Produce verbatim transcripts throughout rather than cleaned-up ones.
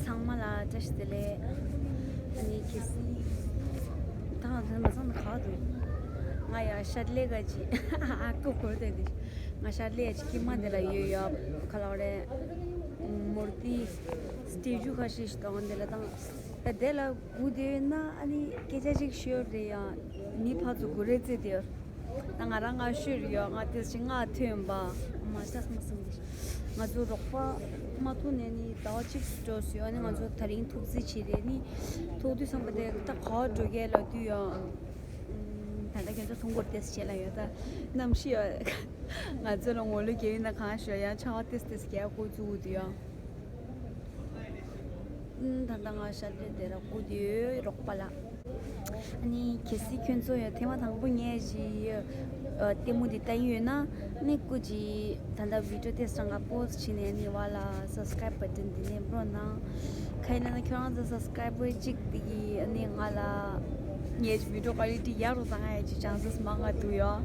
ཚང་མ་ལ་བཀྲ་ཤིས་བདེ་ལེགས། ཨ་ནི་གལ་སྲིད་ད་ང་ཚོ་མ་ཚང་ན་ག་བ་འདུག་ང་ཡ་ཤར་ལས་ཀ་ཅིག་ཨ་ཀོ་གོར་དེ་དེ་ང་ཤར་ལས་ཅིག་ཁྱིམ་མ་དེ་ལ་ཡོད་ཡ། ག་ལ་བ་རེད། མུར་ཏི་སི་ཊེ་ཅུ་ཁ་ཤས་ཤིག་དང་དེ་ལ་དང་ད་དེ་ལ་སྒུག་བསྡད་ཡོད་ན་ཨ་ནི་སྐད་ཆ་ཅིག་ཤོད་རེད་ཡ། མི་ཕར་ཚུར་སྒུག་རེ་བརྩེ་དེ་ཡོད། ད་ང་རང་ང་ཤོད་རེད་ཡ། ང་དེ་ཅིག་ང་ཐོན་པ་མ་ཤ་མ་སང་གི་ང་ཚོ་རོགས་པ་མ་ཐུག་ནས་ནི་ཟླ་བ་གཅིག་ཙམ་འགྲོ་སོང་ཡ། ནི་ང་ཚོ་ད་རིང་ཐུག་རྩིས་བྱེད་རེད། ནི་ཐུག་དུས་བསམ་པ་དེ་ད་ག་བ་འགྲོ་གས་ལ་དུས་ཡ། ད་ལྟ་ཁྱོད་ཚོ་མཐོང་གོ་ཏེ་བྱེད་ལ་ཡོད། ད་གནམ་གཤིས་ཡ་ང་ཚོ་ལ་ངོ་ལོས་རྒྱག་ཡིན་ན་གང་ཤོད་ཡ། ཆར་པ་ཏེ་ཏེ་རྒྱག་དགོས་བཙུགས་འདུག་ཡ། ད་ལྟ་ང་ཤར་ལས་དེ་ར་སྒུག་བསྡད་ཡོད་རོགས་པ་ལ། ཨ་ནི་གལ་སྲིད་ཁྱོད་ཚོ་ཡང་ཐེངས་མ་དང་པོ་ངའི་གཞི་ལྟད་མོ་འདི་ལྟ་ཡི་ཡོད་ན་ནི་སྐུ་མཁྱེན། ད་ལྟ་བི་ཌིའོ་དེ་སང་ག་པོ་སི་ཊི་བྱས་ནས་ནི་བ་ལ་སབ་སི་ཀ་རའིབ་བ་ཊན་འདི་ནས་འབྲོ་གནང་། ཁ་ཡིན་ན་ཁྱོད་རང་ཚོ་སབ་སི་ཀ་རའིབ་བར་གཅིག་དེ་གི་ནི་ང་ལ་ངའི་བི་ཌིའོ་ཀོ་ལི་ཊི་ཡག་རུ་བཏང་ཡ་ཅིག་ཅང་སི་མང་ང་འདུག་ཡོད།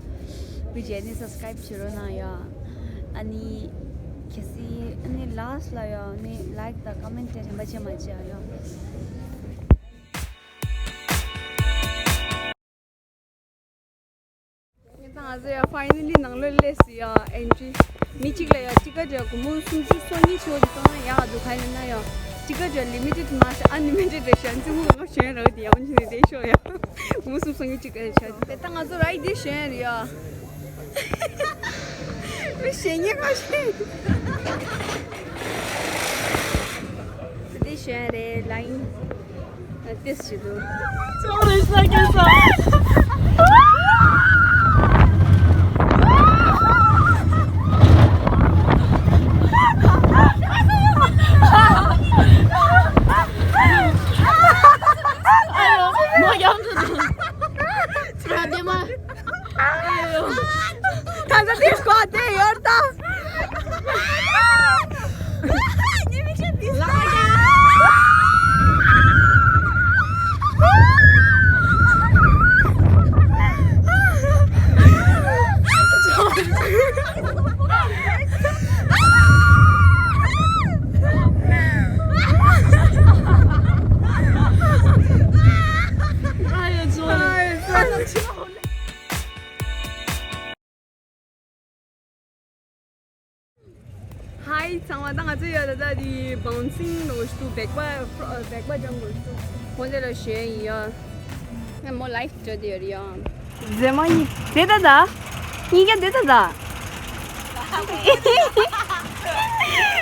བི་ཇེ་ནི་སབ་སི་ཀ་རའིབ་བྱེད་རོགས་གནང་ཡ། ཨ་ནི་གལ་སྲིད་ཨ་ནི་ལ་སི་ཊི་ལ་ཡ་ནི་ལའིཀ་དང་ཀོ་མེན་ཊི་དེ་རིམ་པ་བྱེད་མ་བྱེད་ཡ་ཡ། ང་ཚོ་ཡ་ཕའི་ནལ་ལི་ནང་ལོགས་སླེབས་སོང་ཡ། ཨེན་ཊི་རི། མི་གཅིག་ལ་ཡ་ཊི་ཀེ་ཊི་ཡ་སྒོར་མོ་སུམ་ཅུ་སོ་གཉིས་ཆོག་ཅིག་གཏོང་ན་ཡག་འདུག་ག་ཡིན་ན་ཡ་ཊི་ཀེ་ཊི་ཡ་ལི་མི་ཊེཌ་མ་ཤ་ཨན་ལི་མི་ཊེཌ་རེད་ཤག་འཛིན་བུ་ང་ཞོན་ར་དེ་ཡང་ཕྱིན་ནས་བསྡད་ཤོག་ཡ། སྒོར་མོ་སུམ་ཅུ་སོ་གཉིས་ཊི་ཀེ་ཊི་ཡ་ཆག་དེ་ད་ང་ཚོ་རའི་ཌི་ཞོན་རེད་ཡ། མི་ཞེ་ཉེ་མ་ཞེ། དེ་ཞོན་རེད་ལ་ཡིན། ཏེས་ཞིག་འདུག་ད་ལྟ་དེ་སྐོར་དེ་ཡོད་ད། ཧའི་ཚང་མ། ད་ང་ཚོ་ཡོད་ད་ད་དེ་བའུན་སིང་ལོ་ཞུ་བེག་པ་བེག་པ་ཇམ་ལོ་ཞུ་ཁོང་ཚོ་ལ་ཞུ་ཡིན་ཡ། ང་མོ་ལའིབ་སྤྲོད་དེ་ཡོད་ཡ། མཛེས་མ་གཉིས་དེ་ད་ད། གཉིས་ཀ་དེ་ད་ད།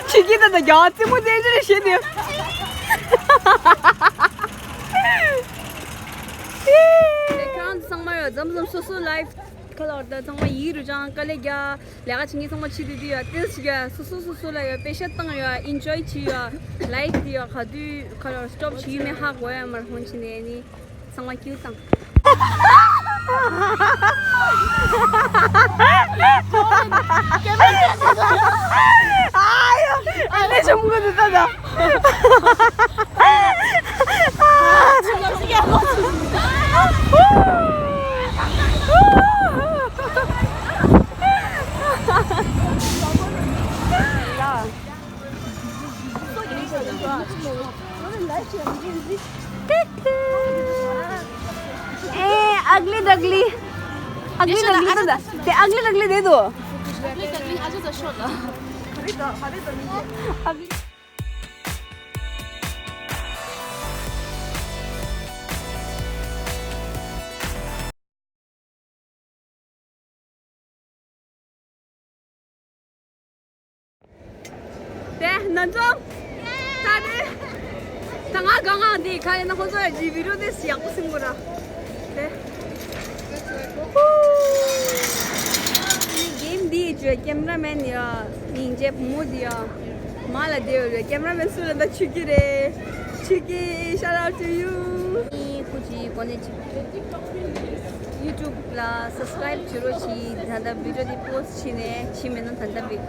ཆུ་སྐྱིད་ད་ད་རྒྱ་བ་རྩེད་མོ་རྩེ་རྩེ་རེ་བྱེད་དེ། ཁྱེད་རང་ཚོ་ཚང་མ་ཡོད་མཚམས་མཚམས་སོ་སོ་ལའིབ་ཁ་ལོར་ད་ཚང་མ་ཡིག་རུ་ཅང་དཀའ་ལས་རྒྱག་ལས་ཀ་བྱེད་མཁན་ཚང་མ་ཕྱི་དུས་དུས་ཡ་ཏེས་ཞིག་ཡ་སོ་སོ་སོ་སོ་ལ་ཡ་པེ་ཤ་བཏང་ཡ་ཨིན་ཇོའི་བྱེད་ཡ་ལའིཀ་དེ་ཡ་ག་དུས་ཁ་ལོར་སི་ཊོབ་བྱེད་ཡུལ་མེད་ཧ་གོ་ཡ་མར་ཧོན་ཕྱིན་ནས་ནི་ཚང་མ་ཀྱུ་བཏང་། ཨ་ཡོ། ཨ་ལས་ཆུང་གུ་འདི་ལྟ་ད། ए, अगली दगली। अगली दगली तो द-, ते अगली दगली दे दो। अगली दगली, आजो तो शोर ला। अगली དེ་ན་ཚོ། ད་དེ། ད་ང་གང་གང་དེ་ག་ཡིན་ན་ཁོང་ཚོ་ཡ་ཇི་བི་ཌི་ཡོ་དེ་ཡག་པོ་སིང་གོ་ར། དེ། ཧུ། ནི་གེམ་འདི་ཡི་ཇོ་ཀེམ་ར་མེན་ཡ། སྙིང་རྗེ་བུ་མོ་འདི་ཡ། མ་ལ་དེ་ཡོད་རེད། ཀེམ་ར་མེན་སུ་ལ་ད་ཆུ་ཀི་རེད། ཆུ་ཀི། Shout out to you. ནི་ཁུ་ཅི་གོ་ནས་ཅི། ཡུ་ཊུབ་ལ་སབ་སི་ཀ་རའིབ་བྱེད་རོགས་གྱིས། ད་ལྟ་བི་ཌི་ཡོ་འདི་པོ་སི་ཊི་བྱས་ནས་བྱས་མེད་ན་ད་ལྟ་བི།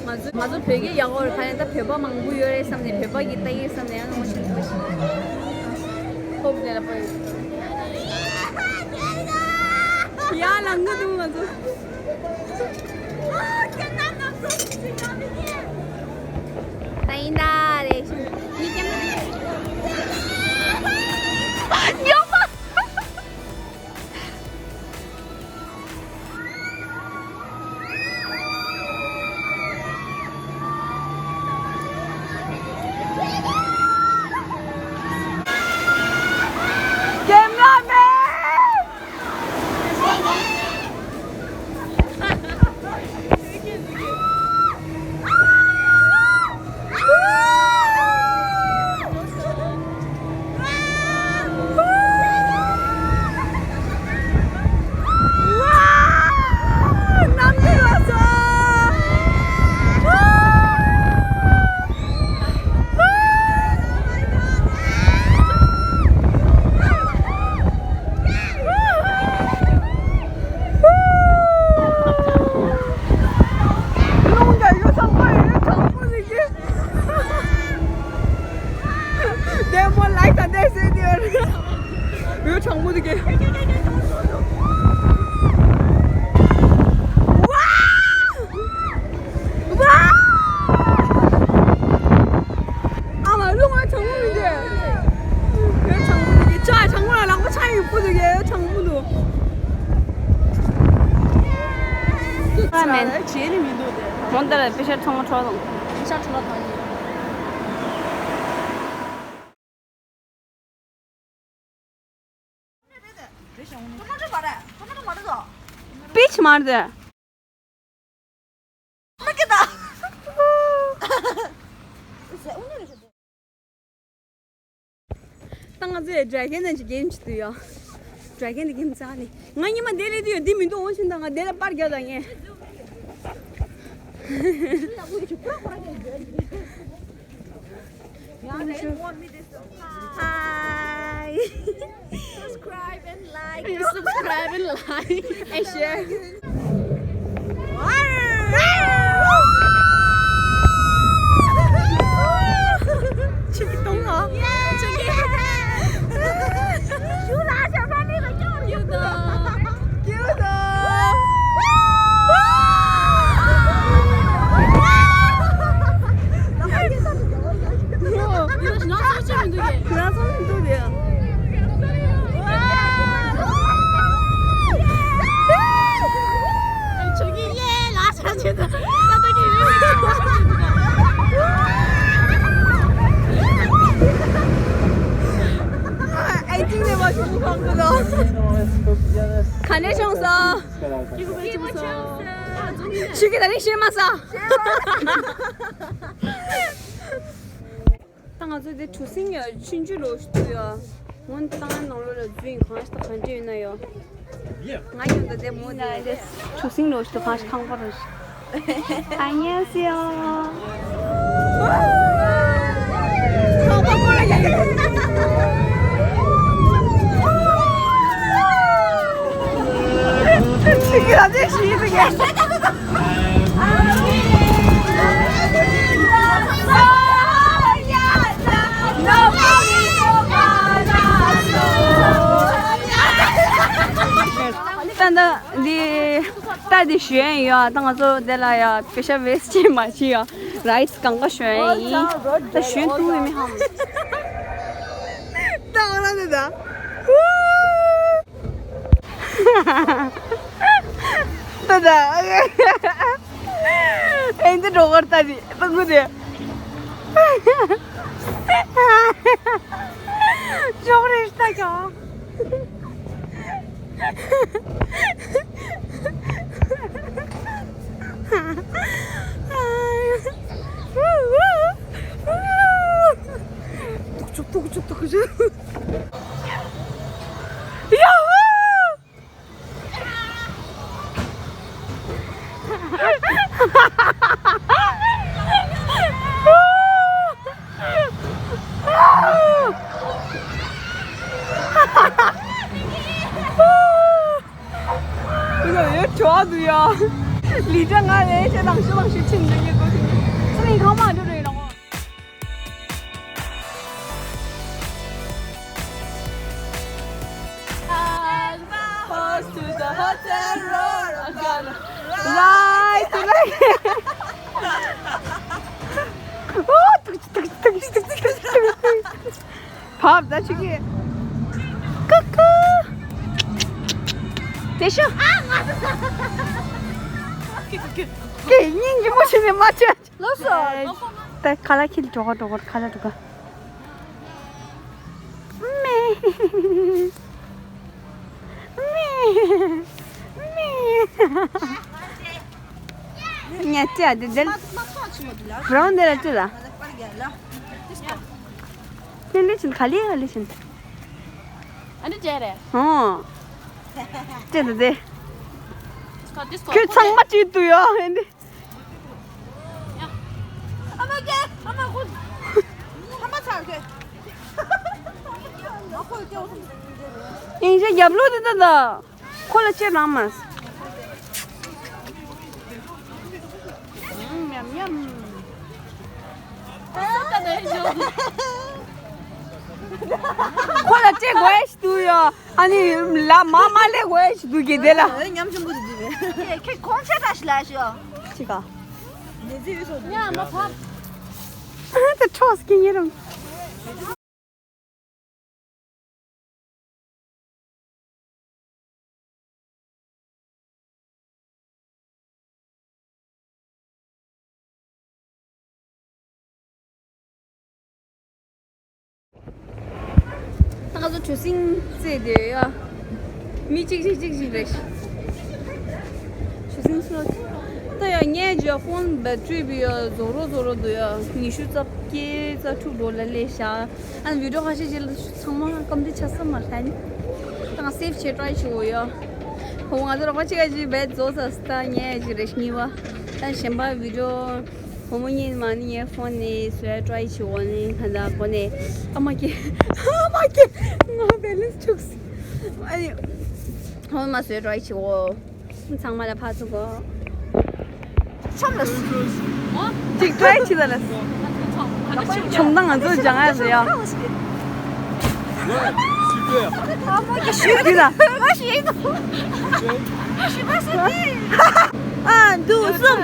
ང་ཚོ་ང་ཚོ་བོད་སྐད་ཡག་པོ་རེད། ཁ་ཡང་ད་བོད་པ་མང་པོ་ཡོད་རེད་བསམ་ནས་བོད་པ་གི་ལྟ་གི་བསམ་ནས་ཡང་ངོ་ཤེས་ཐུབ་པ་ཞིག་ཧོབ་ལས་ལ་པོ་ཡོད། ཡ་ལ་ངུ་འདུག་ང་ཚོ། ད་ཡིན་ད་རེད། གྲང་མོ་འདུག་གས། ཝའོ། ཝའོ། ཨ་མ་ལུང་བ་གྲང་མོ་མི་འདུག་ཡ་གྲང་མོ་འདུག་གས། ཅ་གྲང་མོ་ལ་ལག་པ་ཆ་ཡི་པོ་འདུག་གས། གྲང་མོ་འདུག་ཨ་མེན། བྱས་ནི་མི་འདུག་སྟེ། མོ་འདི་ལ་པེ་ཤ་ཚང་མ་འཕྲོ་དང་། པེ་ཤ་འཕྲོ་ལ་ཐང་ཡིན། པིཆ་མར་དེ། ད་ང་ཚོས་ཌེ་གོན་ནང་གི་གེམ་བྱེད་དུ་ཡོད། ཌེ་གོན་དེ་གེམ་རྩ་ནས། ང་ཉི་མ་དེ་ལས་དུ་ཡོད། འདི་མི་འདུག་འོང་ཤིན་ད་ང་དེ་ལས་པར་རྒྱག་ད་ངས། Hi. Subscribe and like. Subscribe and like and share. ཆུ་གི་གཏོང་ཨ། ཆུ་གི། ཞུ་ལ་ཞབས་ལ་ནི་ལ་ཀྱང་རེད། ཀྱུ་དང་། ཀྱུ་དང་། ག་ནས་བྱུང་སོང་། ཆུ་གི་ད་རིང་ཤེས་མ་ས། ད་ང་ཚོ་དེ་གྲུ་གཟིངས་ཡ་ཆུང་ཆུང་ལོ་ཞིག་ཏུ་ཡ། སྔོན་ཏང་ནང་ལོ་ལ་རྫུན་གང་ཞིག་དང་གང་འདྲ་ཡོད་ན་ཡོད། ང་ཡོད་ད་དེ་མོ་དེ་གྲུ་གཟིངས་ལོ་ཞིག་ཏུ་གང་ཞིག་ཁང་པ་རུ་ཞིག་ཨ་ཉན་སི་ཡོ། ཁང་པ་ཁོ་ར་ཡ། ཅིག་ཡ་དེ་ཞིག་ཡིན་གྱི། ད་ད་འདི་ད་འདི་ཞུ་ཡན་ཡོད། ད་ང་ཚོ་འདི་ལ་ཡ་པེ་ཤ་ཝེ་སི་ཊི་བྱེད་མ་བྱེད་ཡ། རའི་སི་གང་ག་ཞུ་ཡན་ཡིན། ད་ཞུ་ཡན་ཏུ་མི་མི་ཧམ། ད་འོ་ན་ད་ད། ད་ད། ཨེ་འདི་འགྲོ་གར་ལྟ་དི་ད་ངུ་དེ། ཅོག་རེ་ལྟ་ཀྱང་། ཏུག་ཅུ་ཏུག་ཅུ་ཏུག་ཅུ། ཡ་ཧུ། ཡོད་ཆོག་འདུག་ཡ། ལི་ཏྲ་ང་ལས་ཆེ་ལང་ཤུ་ལང་ཤུ་ཕྱིན་འདུག་ངས་གོ་ཐུབ་ནས་ས་ནས་ཁང་མ་འགྲོ་རེད་ལ། Right, right. བབ་ད་ཆུ་གི། ཀ་ཀ། དེ་ཤོ། ཀེ་སྙིང་རྗེ་མོ་བྱས་ནས་མ་བྱས། ལོས་སོ། ད་ཁ་ལག་ཁྱེར་འགྲོ་ག་འགྲོ་ག་ཁ་ལག་འགྲོ་ག་མེ། མེ། མེ། ཉལ་ཅི་ཨ་དེ་དེ། རང་འདི་ལ་ཅི་ལ། དེ་ལི་ཆིན་ག་ལི་ག་ལི་ཆིན། ཨ་འདི་ཅི་རེད། ཨོ། ཅི་འདི་དེ། ཁྱོད་ཚང་མ་ཅི་འདུག་ཡོ་ཨ་འདི། ཨ་མ་ཀེ་ཨ་མ་ཁོ། ཨ་མ་ཚར་ཀེ། ཨ་ཁོ་ཀེ། ཨིན་ཇི་རྒྱབ་ལོགས་དེ་ད་ད། ཁོ་ལ་ཅེབ་ལངས་མ། ཉམ་ཉམ། ཨ་ད་ད་ཡོ། ཁོ་ལ་སྤྲད་དགོས་ཞིག་འདུག་ཡོ། ཨ་ནི་ལ་མ་མ་ལས་དགོས་ཞིག་འདུག་གི་དེ་ལ། ཨེ་ཉམ་ཆུང་པོ་དེ་དེ་རེད། ཁྱེད་ཁོང་ཆ་ད་ཞིག་ལ་ཞོ། ཅི་ག་ཉ་མ་ཕབ། ད་ཁྲོ་སྐྱེ་ཉེ་རང་། ད་ང་ཚོ་ཆུ་སྲིན་རྩེ་དེ་ཡ། མི་གཅིག་གཅིག་གཅིག་གཅིག་རེད། ཆུ་སྲིན་སོ། ད་ཡ་ངས་ཇ་ཧོན་བེ་ཏྲི་བི་ཡ་ཛོ་རོ་ཛོ་རོ་འདུག་ཡ། ཉི་ཤུ་རྩ་བརྒྱད་རྩ་དྲུག་འགྲོ་ལ་སླེབས་ཤག་ཨ་ནི་བི་ཌིའོ་ཁ་ཤས་ཅིག་ལ་ཚང་མ་ཀམ་དེ་ཆ་ས་མ་ལྷན། ད་ང་སེབ་བྱེད་ཊ་རའི་བྱེད་འོ་ཡ། ཧོ་ང་ཚོ་རོགས་པ་གཅིག་ག་ཅིག་བེད་རྫོགས་ཚར་སི་ད་ངས་ཅིག་རེ་གཉིས་པ། ད་གཞན་པ་བི་ཌིའོ། བུ་མོ་གཉིས་མ་ནི་ངའི་ཕོན་ནས་བཟོས་ཊ་རའི་བྱེད་འོ་ནི་ད་ད་གོ་ནས། ཨ་མ་ཀེ། ཨ་མ་ཀེ། ང་བེ་ལེན་སི་འཁྱུག་སི། ཨ་ནི། ཧོ་མ་བཟོས་ཊ་རའི་བྱེད་འོ། ཚང་མ་ལ་ཕར་ཚུར་གོ། ཆོམ་ལ་སུ། ཅིག་ཊ་རའི་བྱེད་ད་ལ། ཆོམ་དང་ང་ཚོ་སྦྱང་ཡ་ཟེར་ཡ། Super. ཨ་མ་ཀེ་ཞུ་དེ་ལ། ང་ཞུ་ཡིན་ནོ། ཞུ་མ་ཞུ་དེ། ཨ་འདུག་སུམ།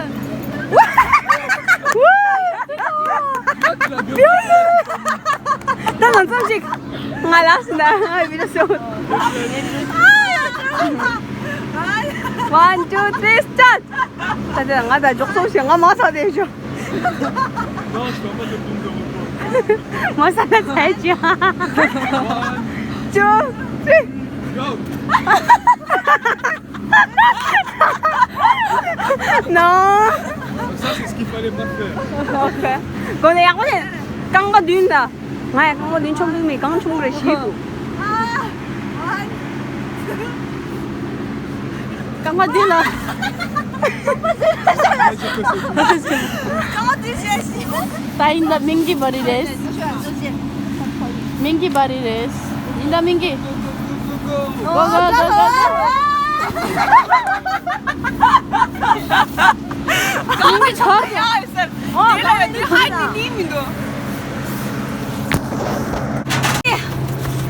ད་ང་ཚོ་ཅིག་ང་ལ་སུ་ན་ང་བི་ལ་སོ། One, two, three, start. ད་དེ་ང་ད་འཇོག་སོང་ཞེས་ང་མ་ཚ་དེ་ཞོ། Non, je peux pas te prendre de repos. མ་ཚ་ན་ཚ་ཅི། One, two, three. Go. Non. Ça, c'est ce qu'il fallait pas faire. Okay. གོ་ནས་ཡག་པོ་རེད། རྐང་པ་བདུན་ད། ང་ཡང་རྐང་པ་བདུན་ཆོམ་གི་མེད། གང་ཆོམ་རེད་ཞིག་རྐང་པ་བདུན་ལ། རྐང་པ་བདུན་བྱས་ཤིག་ད་ཡིན་ད་མིང་གི་བ་རི་རེད། མིང་གི་བ་རི་རེད། ཡིན་ད་མིང་གི། གོ་གོ་གོ་གོ་གོ། མིང་གི་ཆོག་ཡ། ཨོ། དེ་ལ་ཡ་དེ་ཧའི་ནི་ནི་མི་འདུག་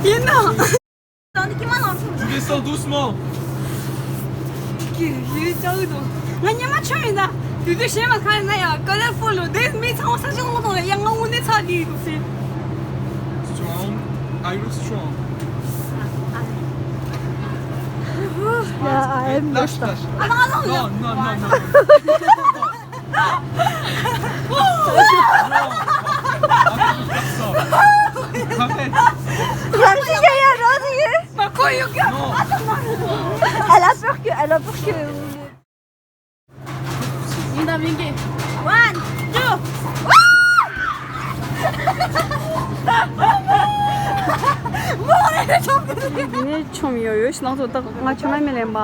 ཡིན་ནོ། ད་ནི་ཀྱི་མ་ལང་ཚོ། Tu descends doucement. ཀྱི་ཡི་ཅའུ་དོ། ང་ཉི་མ་ཆོ་ཡིན་ད། དུས་དུས་གཞན་མ་གང་ཡིན་ན་ཡང་ཀ་ལར་ཕུལ་ལོ། དེ་མི་ཚང་མ་ས་ཆ་ངོ་གདོང་ལ་ཡང་ང་དངོས་གནས་ཚ་དེ་འདུག་སེ། Strong. I look strong. Yeah, I am. Lâche, lâche. ཨ་ལ་ལ་ལ། Non, non, non, non. Arrête. Rosie, Rosie. Elle a peur que, elle a peur que. ཡིན་ད་མིན་གི། One, two. འདི་ནས་ཆོམ་ཡོད་ཡོད་ཤི་ལང་ཚོ་ད་ང་ཆོ་མ་མི་ལེན་པ།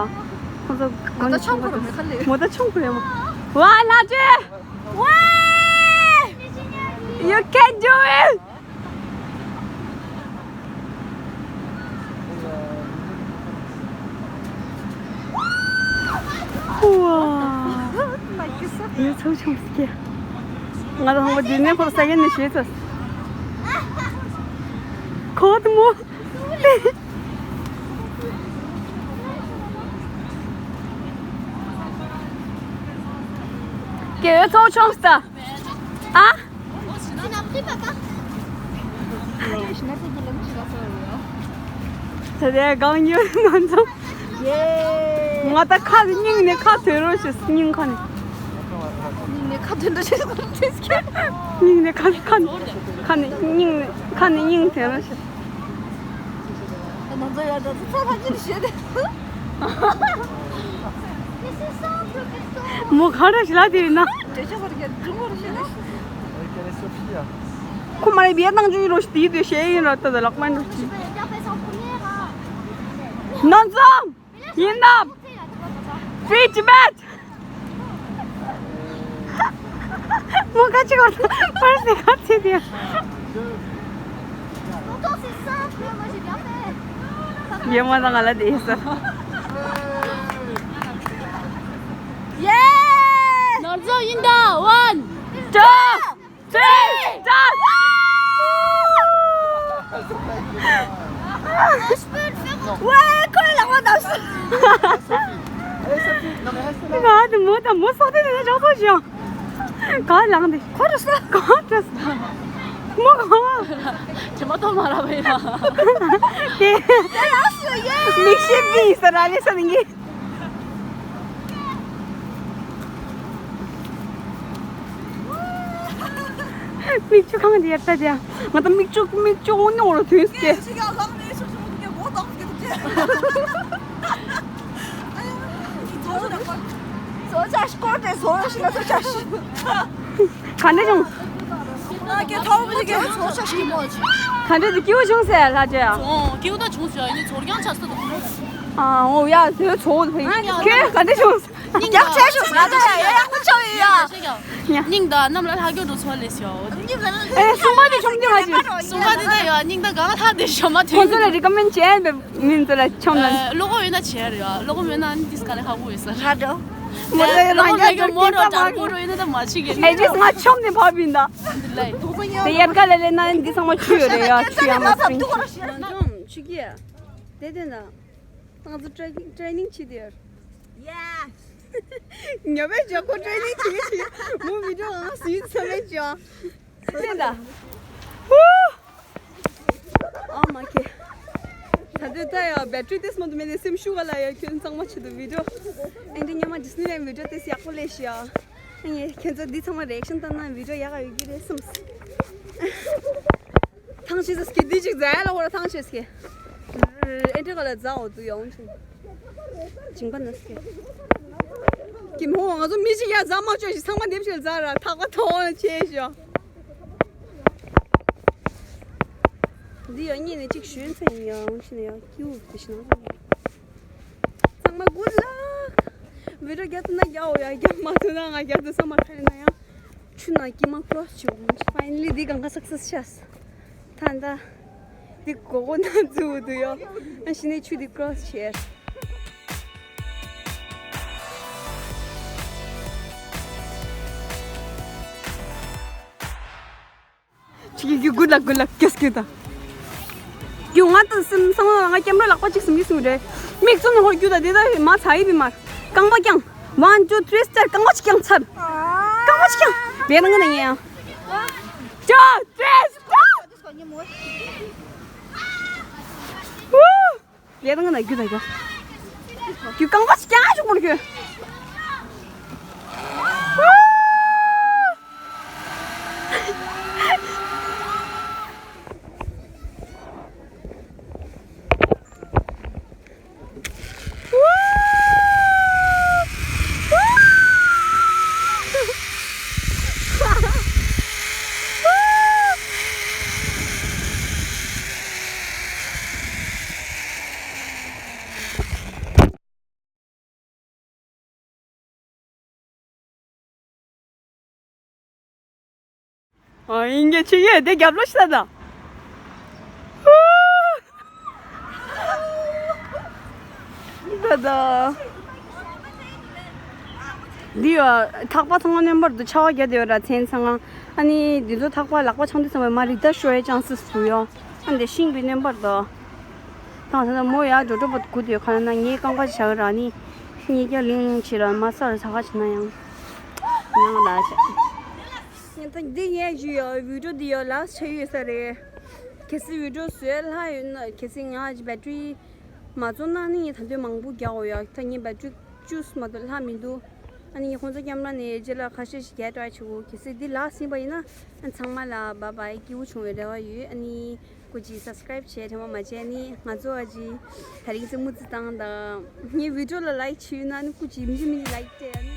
ཁོ་ཚོ་མོ་ད་ཆོམ་ཁོ་ར་མི་ཁ་ལེ། མོ་ད་ཆོམ་ཁོ་ར་མོ། ཝ་ལ་ཅེ། ཝེ། You can do it. ཝ། ངས་ཚོགས་ཆུང་སྐྱེ། ང་དང་ཧང་པོ་འདི་ནས་ཁོ་ས་ཡན་ནས་ཤེས་ཚོད། ཁོ་དུ་མོ། ཀྱེ་ཚོགས་ཆུང་ས། ཨ། Tu l'as pris, papa? ད་ལྟའི་གང་ཡོད་ང་ཚོ། ཡེ། ང་ད་ཁ་སྙིང་ནས་ཁ་ཐོན་རོགས་ཞེས་སྙིང་ཁ་ནས། སྙིང་ནས་ཁ་ཐོན་རོགས་ཞེས་སྙིང་ནས་ཁ་ཁ་ནས་ཁ་ནས་སྙིང་ནས་ཁ་ནས་སྙིང་ཐོན་རོགས་ཞེས། ང་ཚོ་ཡ་ད་ཚོ་ཚ་ཚ་ཅིག་བཤད་དེ། མོ་ག་རེ་ཞིག་ལབ་དེ་ཡིན་ན། ཁོ་མ་རེད་བྱས་ནང་ཆུ་ཡིན་རོགས་ཞེས་དེའི་དུས་བཤད་ཡིན་ར་ད་ད་ལག་པ་ཡིན་རོགས་ཞེས། ནང་ཚང་ཡིན་ནམ། ཕི་ཅི་མེད། མོ་ཁ་ཅིག་བར་དུ་པར་ཟེར་ཁ་ཚེ་དེ། Pourtant, c'est simple, moi j'ai bien fait. ཡེ་མ་དང་ང་ལ་དེ་ཟེར། ཡེ། ནོར་ཛོ་ཡིན་ད། One, two, three, start. ཝེ། ཁོའི་ལག་པ་བརྡབས་སོང་། ག་དེ་མོ་དང་མོ་སོགས་དེ་ནས་རོགས་པ་བྱུང་། ག་ལངས་དེ། ཁོ་རུ་སོ། ག་དེ་སོ། མོ་ག་ཇེ་མ་ཏོ་མ་ར་བའི་ཡ། དེ། དེ་ལ་སུ་ཡེ། མིག་ཤེས་པི་ས་ར་ལེ་ས་ནི་ངེ། མིག་ཆུ་གང་དེ་ཡར་ལྟ་དེ། ང་ད་མིག་ཆུ་མིག་ཆུ་འོ་ནི་འོ་ར་དུས་སྐྱེ། ག་འདྲ་བྱུང་། ག་འདྲ་དེ་སྐྱིད་པོ་བྱུང་ཟེར་ལྷ་ཆོས། ཨོ་སྐྱིད་པོ་ད་བྱུང་ཟེར་ཡིན་ཚོར་ཀྱང་ཆགས་སོ། ཨ་འོ་ཡ་དེ་ཚོ་བོད་ཕ་ཡིན་ཁྱོད་ག་འདྲ་བྱུང་། སྙིང་ཡག་ཆེ་ཤོས་ང་ཚོ་ཡག་པོ་ཆགས་ཡོད་ཡ། སྙིང་དང་གནམ་ལ་ལྷག་རྒྱུ་འགྲོ་ཚོར་ལས་ཤོག་ཨེ་སུམ་པ་དེ་བྱུང་རྒྱུ་ཧ་ཅི། སུམ་པ་དེ་ད་ཡོད་སྙིང་དང་གང་ལྷག་དེ་ཤོ་མ་ཐོན། ཁོང་ཚོ་ལ་རི་ཀ་མེན་བྱས་པའི་མིན་ཚོ་ལ་ཆོམ་ན། ལོ་གོ་ཡོད་ན་བྱས་རེད་ཡ། ལོ་གོ་མེད་ན་ནི་ཏིས་ག་ལ་ཧ་གོ་ཡོད་ས་ར་འགྲོ། མོ་ལ་ཡོད་ན་ཡ་འགྲོ་མོ་རོ་དང་མོ་རོ་ཡོད་ན་ད་མ་ཆི་གེ་ཨེ་ཇིས་ང་ཆོམ་ནས་བབ་ཡིན་ད། དེ་ཡར་ག་ལ་ལས་ན་འདི་ཚང་མ་ཆུ་ཡོད་རེད་ཡ། ཆུ་ཡ་མ་སྤྲིན་ཆུ་གི་དེ་དེ་ན། ང་ཚོ་ཊེ་ཊེ་རེ་ནིང་བྱེད་དེ་ཡོད། ཡེ། ཉོ་བའི་ཇོ་ཁོ་ཊེ་རེ་ནིང་བྱེད་ཀྱི་བྱེད་མོ་བི་ཌི་ཡོ་ཨང་སུ་ཡིན་ཚོ་བའི་ཇོ། ཕྲན་ད། ཧུ། ཨ་མ་ཁེ། ད་དུས་ད་ཡ་བེ་ཊི་རི་ཏིས་མ་དུ་མེད་ནས་སེམས་ཤུགས་ག་ལ་ཡ། ཁྱོད་ཚང་མ་ཆེད་དུ་བི་ཌི་ཡོ། ཨེ་འདྲ་སྔོན་མ་ཌི་སི་ནི་ལན་བི་ཌི་ཡོ་ཏིས་ཡག་པོ་ལས་ཤི་ཡ། ཨ་ངས་ཁྱོད་ཚོ་འདི་ཚང་མ་རི་ཨེག་ཤན་བཏང་ན་བི་ཌི་ཡོ་ཡག་ག་ཡོད་ཀྱི་རེད་སེམས། ཐང་ཆད་ཟེར་སྐད་འདི་ཅིག་ཛའི་ལ་ཧོ་ར་ཐང་ཆད་སྐད། ཨེ་འདྲ་ག་ལ་ཛ་འོ་དུ་ཡོང་ཆུ། ཇིང་པ་ན་སྐད། ཀྱི་མོ་ང་ཚོ་མི་ཅིག་ཡ་ཛ་མ་ཆོད་ཞིག་ཚང་མ་འདེབས་ཤིག་ཛ་ར་ཐག་པ་ཐོག་ལ་ཆད་ཤོག་འདི་ཡོ་གཉིས་ནས་གཅིག་ཞུན་ཚ་ཡིན་ཡང་ཕྱི་ནས་ཡང་སྐྱིད་པོ་དེ་ཤི་ན། ཚང་མ་གུཌ་ལག་བི་ཌི་ཡོ་རྒྱབ་ཐུབ་ན་རྒྱག་འོ་ཡ། རྒྱབ་མ་ཐུབ་ན་ང་རྒྱབ་ཐུབ་ས་མ་ཁ་ཡིན་ན་ཡང་། ཆུ་ནང་སྐྱིལ་མ་ཀྲོ་སི་བྱེད་འོང་། ཕའི་ནལ་ལི་འདི་གང་ག་སག་སེ་སི་ཆགས། ད་ད། འདི་གོ་གོ་ན་ཙུ་འདུག་ཡོ། ཨ་ཤི་ནས་ཆུ་འདི་ཀྲོ་སི་བྱེད། ཆི་གི་གུ་ལ་གུ་ལ་ཀེས་ཀེ་ད། རྒྱུ་ང་དང་སེམས་སང་ང་ཀེམ་ར་ལག་པ་གཅིག་སུམ་གི་སུ་རེད། མིག་བཙུམ་ནས་ཧོར་རྒྱུ་ད་དེ་ད་མ་ཚ་ཡི་བི་མར། རྐང་པ་ཀྱང་། One, two, three, start. རྐང་པ་གཅིག་ཀྱང་ཚར། རྐང་པ་གཅིག་ཀྱང་། བེ་ན་ང་ན་ཡང་། Two, three, start. ཝུ། ལས་དང་ང་ན་རྒྱུ་ད་རྒྱུ། རྒྱུ་རྐང་པ་ཞིག་ཀྱང་ཞུགས་མོར་རྒྱུ། ཨ་ཡིན་གྱི་ཆི་ཡོད་དེ་རྒྱབ་ལོ་ཤ་ད། ད་ད། འདི་ཡོ་ཐག་པ་ཚང་མ་རྣོན་པར་འདུག་ཆར་པ་བརྒྱབ་བསྡད་ཡོད་ར་མཚན་ཚང་མ། ཨ་ནི་འདི་ཚོ་ཐག་པ་ལག་པ་འཆང་དུས་ཙམ་པ་མ་རི་ད་ཤོར་ཡའི་ཅན་སི་འདུག་ཡོ། ཨ་འདི་ཤིང་བི་རྣོན་པར་འདུག་ད་ད་ད་མོ་ཡ་འགྲོ་འགྲོ་པ་སྒུག་བསྡད་ཡོད་ག་ན་ངའི་རྐང་པ་བཞག་ར་ནི། གཉིས་ཀ་ལིང་ལིང་བྱེད་ར་མ་ས་ར་ས་ག་བྱེད་ན་ཡང་། ཡང་ལ་བྱེད། ད་འདི་ངས་ཞུ་ཡོ་བི་ཌི་ཡོ་འདི་ཡོ་ལ་ཆ་ཡོད་ས་རེད། གལ་སྲིད་བི་ཌི་ཡོ་བཟོས་ལྷག་ཡོད་ན་གལ་སྲིད་ང་ཅི་བེ་ཊི་རི་མ་བཙོང་ན་ནི་ངས་ད་དུང་མང་པོ་རྒྱག་འོ་ཡ། ད་ངས་བེ་ཊི་རི་བཅུ་མ་གཏོགས་ལྷག་མི་འདུག་ཨ་ནི་ངས་ཁོང་ཚོ་ཀེམ་ར་ནས་རྗེས་ལ་ཁ་ཤས་ཤིག་རྒྱག་ཊ་རའི་བྱེད་གོ་གལ་སྲིད་འདི་ལག་ཟིན་པ་ཡིན་ན་ཨ་ཚང་མ་ལ་བཱའི་བཱའི། སྐྱིད་པོ་བྱུང་བའི་རེ་བ་ཡོད། ཨ་ནི་སྐུ་མཁྱེན་སབ་སི་ཀ་རའིབ་བྱས་ཐེངས་མ་མ་བྱས་ནི་ང་ཚོ་ཨ་ཅི་དེ་རིང་ཙི་མུ་ཙི་བཏང་དང་། ངའི་བི་ཌི་ཡོ་ལ་ལའིཀ་བྱས་ཡོད་ན་ནི་སྐུ་མཁྱེན་མི་ཅི་མི་ཅི་ལའིཀ་སྤྲད་ཨ་ནི།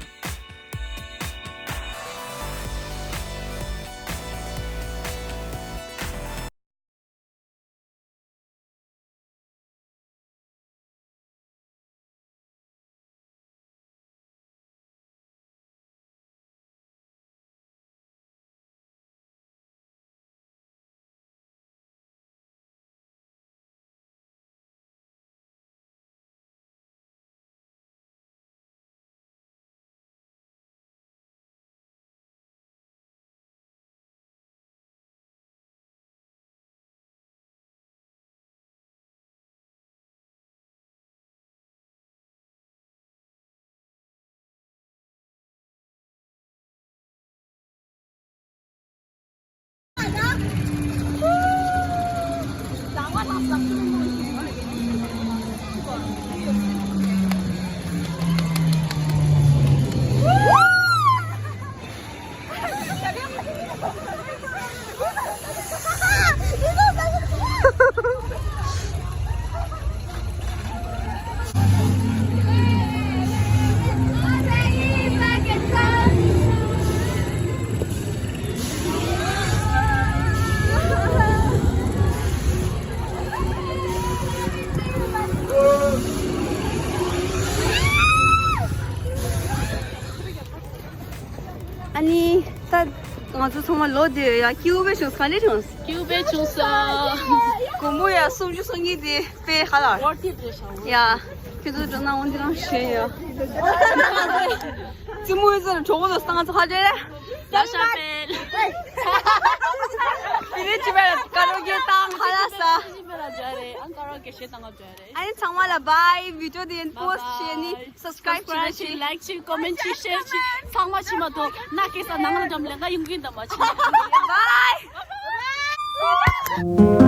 ཚོ་ཚང་མ་ལོ་དེ་ཡ་སྐྱིད་པོ་བྱུང་། ག་འདྲ་བྱུང་། སྐྱིད་པོ་བྱུང་སོང་། སྒོར་མོ་ཡ་སུམ་ཅུ་སོ་གཉིས་དེ་དཔེ་ཧ་ལ། ཡ། ཁྱོད་ཚོ་འགྲོ་ན་འོང་འདི་རང་ཞེས་ཡ། ཙི་མོ་ཡི་ཚོ་གྲོགས་པོ་ཚོ་སང་ཚོ་ཧ་ཅེ། ཡ་ཤ་པེལ། དེ་རེད་ཅི་བས་ཀ་རོ་གེ་བཏང་ཧ་ལ་ས། ཅི་བས་ལ་འཇའ་རེད། ཨང་ཀ་རོ་གེ་ཤེས་བཏང་ང་འཇའ་རེད། ཨ་ནི་ཚང་མ་ལ་བྷའི། བི་ཌི་ཡོ་དེ་ཡིན་པོ་སི་ཊི་བྱས་ནི། སབ་སི་ཀ་རའིབ་བྱེད་རོགས་བྱེད། ལའིག་བྱེད། ཀོ་མེན་ཊི་བྱེད། ཤེར་བྱེད། ཚང་མ་བྱེད་མ་གཏོགས་ན་སྐད་ས་ནང་ལ་འགྲམ་ལས་ཀ་ཡོང་གིན་དང་མ་བྱེད། བྷའི།